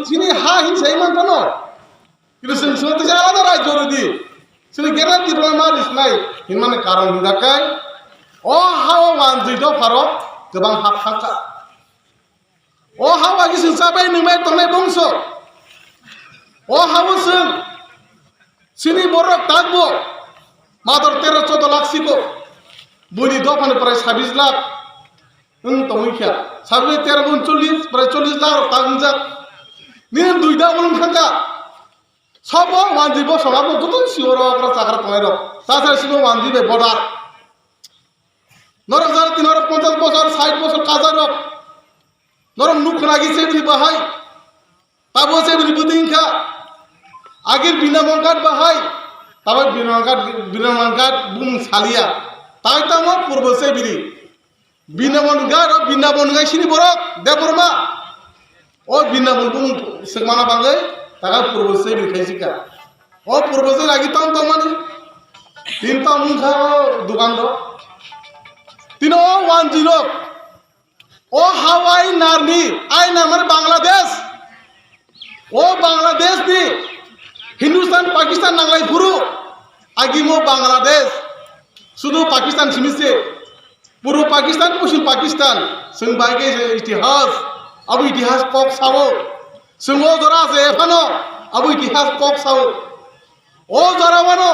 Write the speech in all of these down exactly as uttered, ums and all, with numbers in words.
Chini ha hin sai man phano. Kintu chwng swngo tisa alada rajyo rwdi. Chini Greater Tipraland ma risnai hinmani karon hinjakai. O ha-o wanjwi dopharo kwbang hap thangkha. O ha-o agi chwng chabai nungmai tongnai bongso. O ha-o chwng chini borok takbo mador tero chodo lakh siko. Buini dophani prai sabis lakh. Wng tongwi kha. Sabis tero gun chollis, prai chollis lakh rok tak wngjak. Nini duida wng thangkha. Sobo wanjwi bosong abo gotong siyo rok, rok chakra tongnai rok. Tasar sino wanjwi bai bodar. Norok jara tin norok ponchas bosor, sait bosor kajar rok. Norok nuk khna gi sebini bahai. Tabo sebini bwtwi wngkha. Agir Bina Mongkat bahai. Tabo Bina Mongkat, Bina Mongkat bung salia. Tai tamo purbo sebini. Bina Mongkat, o Bina Mongkat sini borok, Debbarma. O Bina Mongkat bung swkmana bangwi, taka purbo sebini khai sika. O purbo se lagi tong tong mani. Tin tong mungkha o dukan do. Tino o wanjwi rok. O hawai narni, ai namar Bangladesh. O Bangladesh ni Hindustan, Pakistan nanglai phuru. Agimo Bangladesh. Sudu Pakistan simi se. Puru Pakistan, pusim Pakistan. Seng bai ke se itihas. Abo itihas kok sao. Seng o jora se ephano. Abo itihas kok sao. O jora wano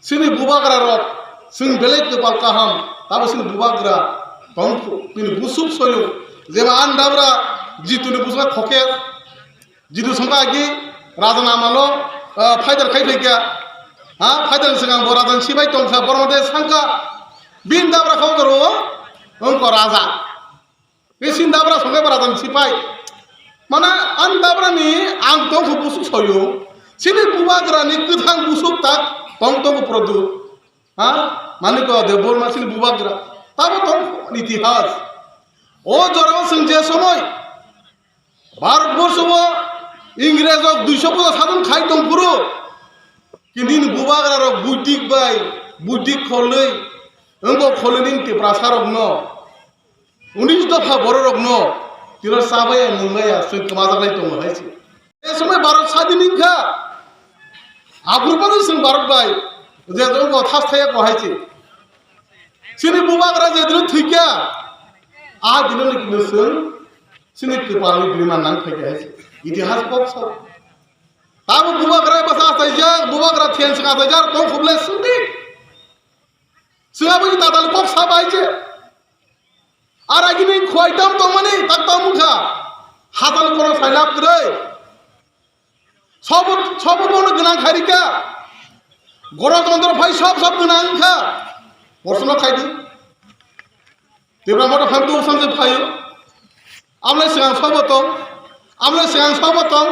sini bubagra rok, sini belai kwpal kaham, tabo sini bubagra tongkhu, bini busuk soyung, jeba an dabra jituni busuk khoke, jitu songkha agi raja namalo, ah, phaidar khai phaikya, ha, phaidar swngang bo raja sibai tongkha, borok de sangkha, bin dabra khok ro, ongko raja. Bini dabra songkhe bwra tong sipai. Mane ani dabra ni ang tongkhu busuk soyung. Sini bubagra ni kwthang busuk tak tong tongkhu produ. Ha? Manik Debbarma sini bubagra. Tabo tong itihas. O jorao chwng je somoi Bharat borsho o Ingres rok duiso bosor sadon khai tong phuru. Kintu ni bubagra rok buidik bai, buidik kholwi, wngkok kholwi ni Tiprasa rok no. Unis dopha bororokno tino chabaya nungmaya chwng kwmajaklai tongo hai se. E somoi Bharat sadin wngkha. Aphuru phano chwng Bharat bai je jongbo thas thaya ko hai se. Chini bubagra je dino thwikya. A dino ni kino chwng chini kwpalni bini man nang phaikha hai se. Itihas kok sao. Tamo bubagra bwsa achaijak, bubagra thensa achaijak, tong khublai sindi. Chwng aboni dadal kok sa bai se. Ar agini khwai tam tongmani tak tam wngkha. Hatal kono sai lab kwrwi. Sobo, sobo bono gwnang khairika. Gorotontro phai sob sob gwnang wngkha. Porsono khaidi. Tipra Motha phan tu samse phaio. Amle siyang sobo tong. Amle siyang sobo tong.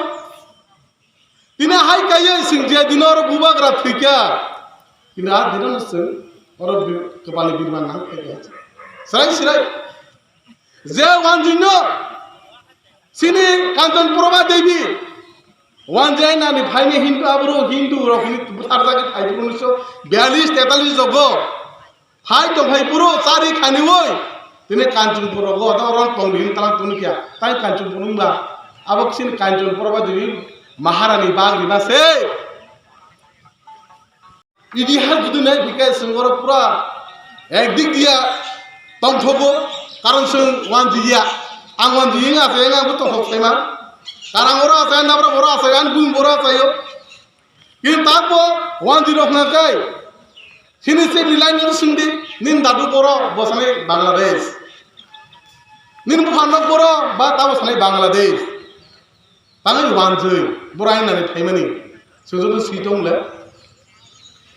Tini hai kaiye sing je dino oro bubagra thwikha. Tini a dino no chwng oro bi-, kwpalni birman nang khaikha. Srai srai. Je wanjwino sini Kanchan Prabha Devi wanjai nani phaini Hindu abro Hindu rokni butharjagwi phaibru unisho biyalish tetalis jogo. Hai tongphai phuru chari khaniwi tini Kanchanpur rogo da ron tong din talang tuni kya tai Kanchanpur wngla abo chini Kanchanpur ba dini Maharani bag riba se. Itihas jodi nai bhikai sengoro pura ek dik dia tongthogo karon seng wanjiya ang wanjiya nga se nga bo tongthok saima karang oro asa nabra boro asa an bum boro asa yo. Kintu takbo wanjwi rok hwnka khe, sini se ni line no singdi, nin dadu boro bosani Bangladesh. Nin buphan nok boro ba tabo sani Bangladesh. Tangwi wanjwi, boro ain nani phaimani. Sujunu si tong le.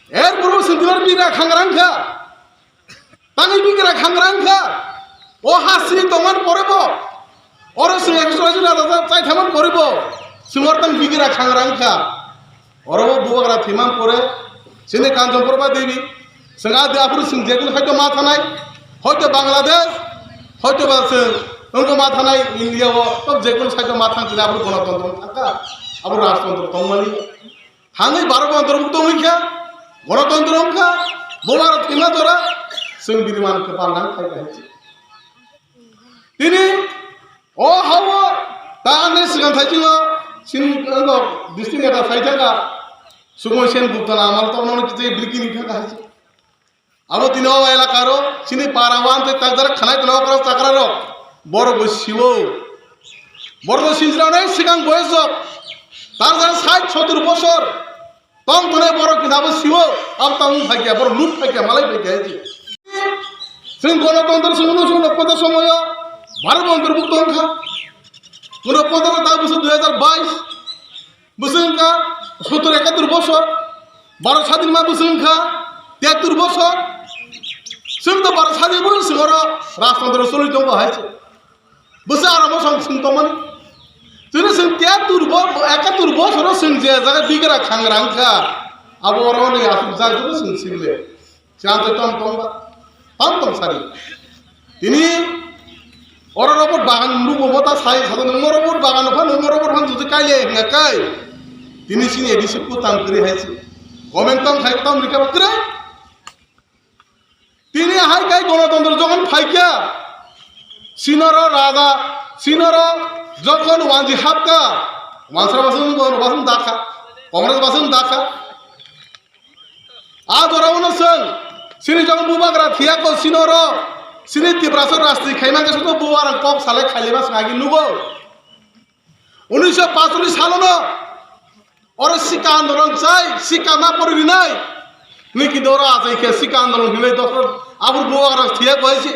Er purbo sing dibar bira khangrang kha. Tangwi bigra khangrang kha. O ha sini tongman pore bo. Oro sini ekso raji raja chai thaman pore bo. Singor tang bigra khangrang kha. Oro bo bubagra thiman pore. Sini Kanchanpur ba Devi. Sing adi aphuru sing jekun hoito ma thanai. Hoito Bangladesh. Hoito ba sing. Wngko ma thanai India o. Tok jekun saito ma thang sini aphuru gonotontro thangkha. Aphuru rajtontro tongmani. Hangwi Bharat Bondor mukto wngkha, Gorotontro wngkha, bo Bharat hima dora, chwng bini man kwpal nang khai kahai se. Tini o hao Ta ang nai swkang thai chino, sin, ano, district neta phai thangka, Sukhmoy Sen Gupta na amal tongno ni tei birkini thangka hai se. Abo tini o elaka ro, sini para wan tei takdar khanai tongna okra chakra rok, borok bo siwo. Borok bo sinjra nai swkang boyes rok, tar jar sait sotur bosor. Tong tongnai borok kisa abo siwo, abo tamo phaikya, borok lut phaikya, malai phaikya hai se. Chwng gonotontro chwng uno chwng nokpata somoyo, Bharat Bondor bukto wngkha. Uno pondro ta bwswk dui hazar bais, bwswk wngkha sottor ekatur bosor, Bharat sadin ma bwswk wngkha tiyattur bosor. Chwng to Bharat sadin bwswk oro rajtantro choli tongo hai se. Bwsa aro bosong chwng tongmani. Chwngno chwng tiyattur bo, ekatur bosoro chwng je jaga bigra khangra wngkha, abo oro ni aswk jak joto chwng sibile. Chwng tei tom tom ba, tom tom sari. Tini oro robot bagan nugo bo ta sai, sado nung robot bagan phan, nung robot phan juti kaile hinga kai. Tini sini edisi kutang kri hai si. Comment tong khai tong rika kre. Tini hai kai gonotontro jokhon phaikya, sinoro raja, sinoro jokhon wanji hapka, wansra basung, basung dakha, Congress basung dakha. A jora uno chwng, sini jokhon bubagra thiyako sinoro, sini Tiprasa rajniti khaimang khe soto bubagrang kok salai khailima swngagi nugo. Unisho pacholish salono oro sikha andolon chai, sikha ma pori rinai. Ni kintu oro achai khe sikha andolon hinwi dosra abur bubagra thiya koi si.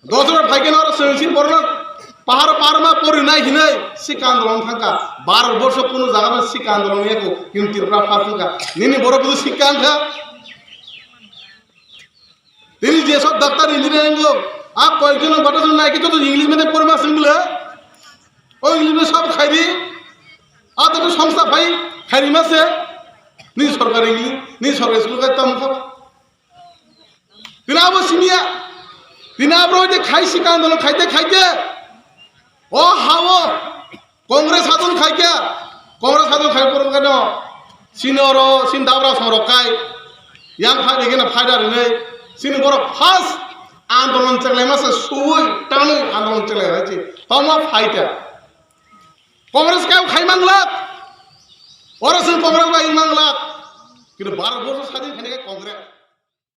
Dosra phaikhe oro chwng si borno pahar pahar ma pori rinai hinwi sikha andolon thangkha. Bharat borsho kunu jaga ma sikha andolon yako, kintu Tripura first wngkha. Nini borok budu sikha wngkha. Tini je sok doctor engineer wngkha, a koyekjon bata jun nai khe joto English medium porima swng bwle. O English medium sab khairi, a to songsa phai khairi ma se. Ni sorkari English, ni sorkari school kai tam kha. Tini abo siniya, tini abo je khai sikha andolon khaite khaite. O hao Congress hadon khaikya, Congress hadon khai porong kano, sini oro, sini dabra song rok kai, yang phai degi na phai da rinai, sini borok first andolon chenglai masa suwi tanwi andolon chenglai hai chi, tongma phaita. Congress kai khai manglak, oro sini Congress bai manglak, kintu Bharat borso sadin khani kai Congress.